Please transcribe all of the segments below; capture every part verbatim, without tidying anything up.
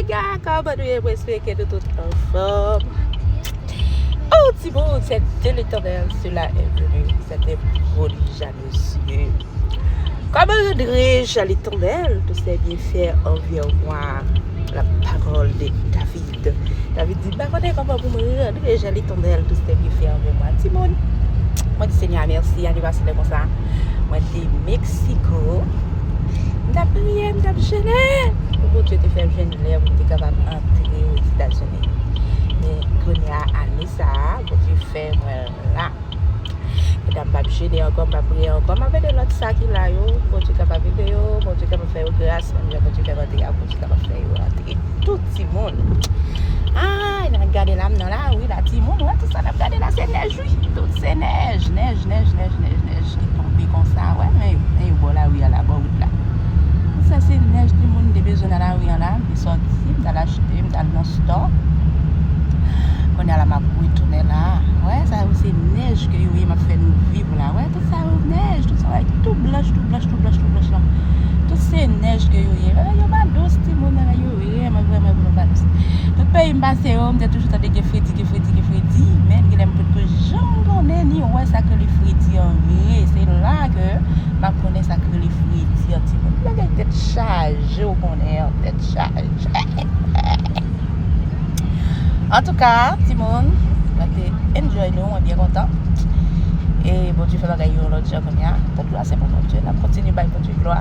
Gars, kòman nou ye? Mwen espere ke nou tout anfòm. Oh, timoun, c'est de l'Éternel, cela est venu, c'est un prodige à nos yeux. Comment rendrai-je à l'Éternel tous ses bienfaits envers moi? La parole de David. David di, m pa konnen kòman pou mwen rendre à l'Éternel tous ses bienfaits envers moi. Timoun, mwen di Senyè a mèsi, ane pase lè konsa, mwen te Meksiko. M t ap priye, m t ap jene. Pou Bondye te fè m jwenn lè pou m te kapab antre Ozetazini. Men kounye a, ane sa a, Bondye fè mwen la. Kounya m p ap jene ankò, m p ap priye ankò. M ap ede lòt sa ki la yo. Bondye kapab ede yo. Bondye kapab fè yo gras. Menm jan Bondye fè m antre a, Bondye kapab fè yo antre. Tout timoun. Ay, n ap gade la, m nan lari la, timoun. Wè, tout sa n ap gade la, se nèj, wi. Tout se nèj, nèj, nèj, nèj, nèj, nèj ki tonbe konsa. Wè, men yo, men yo bò lari a la, bò wout la. Sa se nèj, timoun, m te bezwen nan lari an la. M te sòti, m t al achte, m t al nan stò. Kounye a la, m ap retounen la. Wè, sa yo se nèj ke yo ye, m ap fè nou viv la. Wè, tout sa yo nèj, tout sa yo tou blanch, tou blanch, tou blanch, tou blanch la. Tout se nèj ke yo ye. Bagay yo pa dous, timoun, bagay yo vrèman, vrèman, vrèman pa dous. Tout peyi m pase yo, m te toujou tande gen fredi, gen fredi, gen fredi. Men gen lè m potko janm konnen ni wè sa k rele fredi an vre. Se la ke m ap konnen sa k rele fredi an, timoun. Bagay tèt chaje, w konnen, tèt chaje. Antouka, timoun, mwen te enjoy nou, mwen byen kontan. E Bondye fè bagay yo yon lòt jan kounye a. Tout glwa se pou Bondye. N ap kontinye bay Bondye glwa.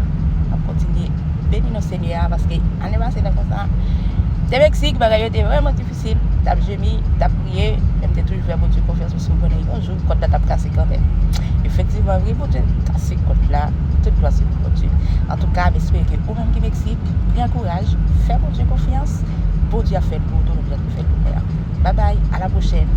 N ap kontinye beni non Senyè a, paske ane pase lè konsa, te Meksik, bagay yo te vrèman difisil. M t ap jemi, m t ap priye, men m te toujou fè Bondye konfyans, paske m konnen yon jou kòd la t ap kase kanmenm. Efektivman, wi, Bondye kase kòd la. Tout glwa se pou Bondye. Antouka, m espere ke ou menm ki Meksik, pran kouraj, fè Bondye konfyans. Bondye ap fè l pou ou tou, menm jan l te fè l pou mwen an. Bye bye, à la prochaine.